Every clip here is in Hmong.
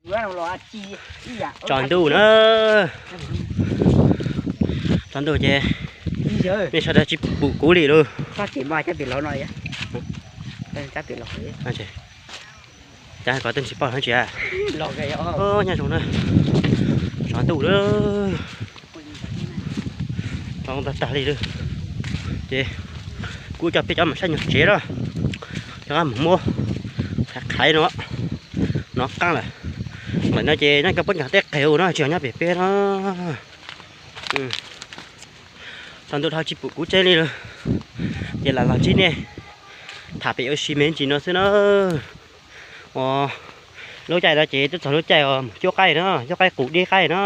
Tsaus ntuj na, tsaus ntuj ces nej sawv daws tsis pum kuv li lauj. Cas koj twb tsis paub tsis nyob zoo na, tsaus ntuj lawm, tsaus tag tag li lawm. Ces kuv coj peb cov mus saib nyuag tsev na, coj qab mus muab qhaiv qhaiv no, nov qab lawm. Ntawm no ces nyob rau puab nram tej qev no tsis yog nyob pem peb no. Tsaus ntuj dhau tsis pum kuv tsev li lawm, ces lam los ntsib nej tham pem ua si me ntsis no xwb na. Lub caij no ces twb txog lub caij mus cuab qaib na, cuab qaib qus dib qaib na.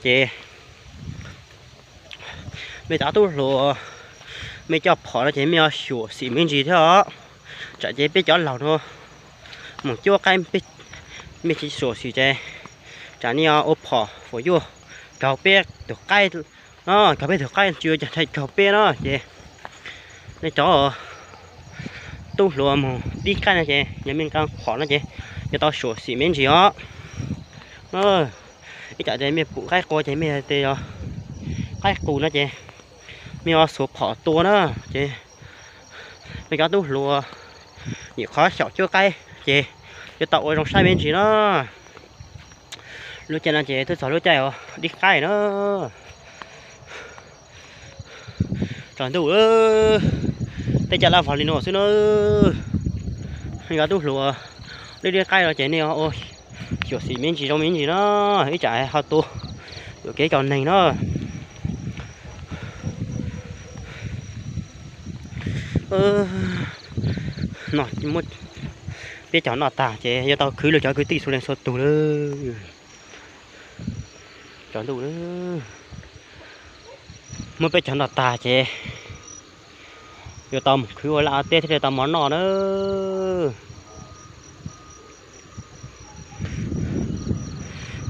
Ces mej cov tub hluas, mej coj phom no ces mej yuav xyuam xim me ntsis thiab os. Tsam ces peb cov laus no mus cuab qaib, mej tsis xyuam xim ces tsam nej ua phom fuam yuaj raug peb tus qaib no, raug peb tus qaib tsis ua cas, raug peb no ces nej cov tub hluas mus dib qaib no ces yog mej nqa phom no ces yuav tau xyuam xim me ntsis os. Ib tsam ces mej pum qaib qua ces mej tias yog qaib qus no ces mej yuav xuas phom tua na, ces mej cov tub hluas nyuam qhuav xyaum cuab qaib ces yuav tau ua zoo saib me ntsis na. Lub caij no ces twb txog lub caij dib qaib na. Tsaus ntuj, tej caij laj vog li no xwb na. Yog tub hluas dib dib qaib no ces nej ua xyuam xim me ntsis zoo me ntsis na, ib tsam ho tua yuam kev cov neeg na. Peb cov noj tag ces yuav tau khwv lawv cov kwv tij txhua leej txhua tus lawm. Tsaus ntuj, muab peb cov noj tag ces yuav tau mus khwv ua laj ua teb thiaj li tau mov noj na.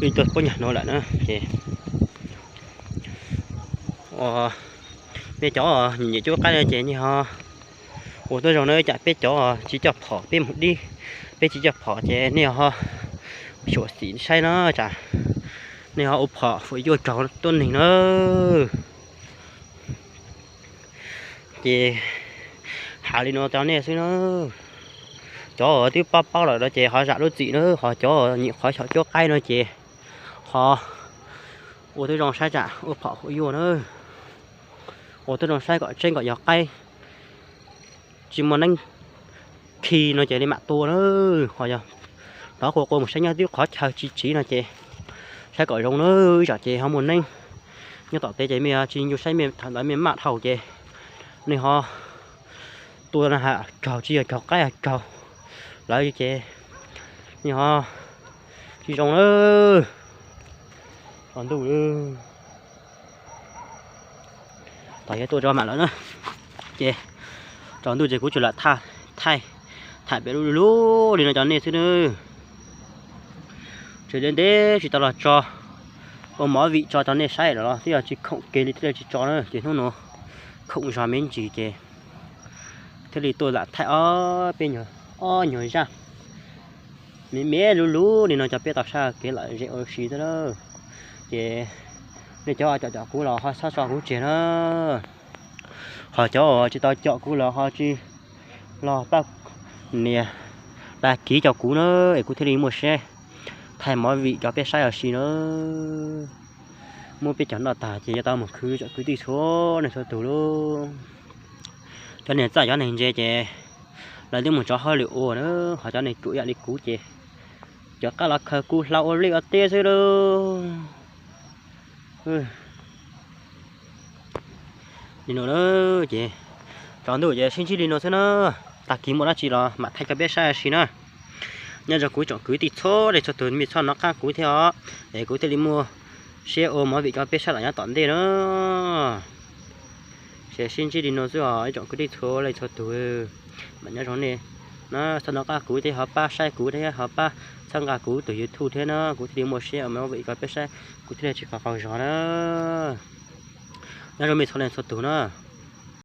Wb tuaj puab nyuag hnub lawm na ces nej cov nyiam nyiam cuab qaib no ces nej ho ua tib zoo na, tsam peb cov tsis coj phom peb mus dib, peb tsis coj phom ces nej ho xyuam xim saib no tsam nej ho ua phom fuam yuaj raug tuab neeg na. Ces hais li no rau nej xwb na. Cov twb paub paub lawm no ces ho zam lub txim na, ho cov nyuam qhuav xyaum cuab qaib no ces ho ua tib zoo saib tsam ua phom fuam yuaj na. Ua tib zoo saib kom tseeb kom yog qaib tsis muaj neeb khi no ces li mam tua na. Ho yog thov qua qua mus saib nyob twb qhov chaw tsis tsiv no ces saib kom zoo na, ib tsam ces ho muaj neeb nyob tom teb ces mej tsis ncu saib mej tham ntawd mej maj dhau ces nej ho tua no ha raug tsis yog raug qaib raug lawv ces nej ho tsis zoo na. Tsaus ntuj, tos yog tuaj tso mam lawm na. Ces tsaus ntuj ces kuv tsuas lam thaij, thaij pem lub lub li no cov nej xwb na. Tseem ntev ntev tsis tau los tso ua movie tso rau nej saib lawm los twb yog tsis khoom kev li thiaj li tsis tso na, ces hnub no khoom zog me ntsis ces thiaj li tuaj lam thaij ob peb nyuag, ob nyuag zaj me me lub lub li no cov peb tau sab kev lom zem ua si xwb na. Ces nej cov cov cov kuv los ho txhob tso kuv tseg na. Ho cov tsis tau cov kuv los ho tsis los pab nias, pab kiv cov kuv na, es kuv thiaj li muaj siab thaij movie cov peb saib ua si na. Muab peb cov noj tag ces yuav tau mus khwv cov kwv tij txhua leej txhua tus lauj. Cov neeg txawj cov neeg ntse ces lawv twb mus tso hauj lwm ua na, ho cov neeg ruam yam li kuv ces cov qab los khaws kuv hla ua liaj ua teb xwb lauj. Li no na, ces tsaus ntuj ces sib ntsib li no xwb na. Tag kis muaj dab tsi los mam thaij cov peb saib ua si na. Nyob zoo kuv tsoom kwv tij txhua leej txhua tus mej txhob nov qab kuv thiab os, es kuv thiaj li muaj siab ua movie cov peb saib los nyob tom ntej na. Ces sib ntsib li no xwb os ib tsoom kwv tij txhua leej txhua tus. Mam nyob zoo nej na, txhob nov qab kuv thiab ho pab saib kuv thiab ho pab txhawb nqa kuv tus YouTube thiab na, kuv thiaj li muaj siab ua movie cov peb saib, kuv thiaj li tsis qaug qaug zog na. Nyob zoo mej txhua leej txhua tus na.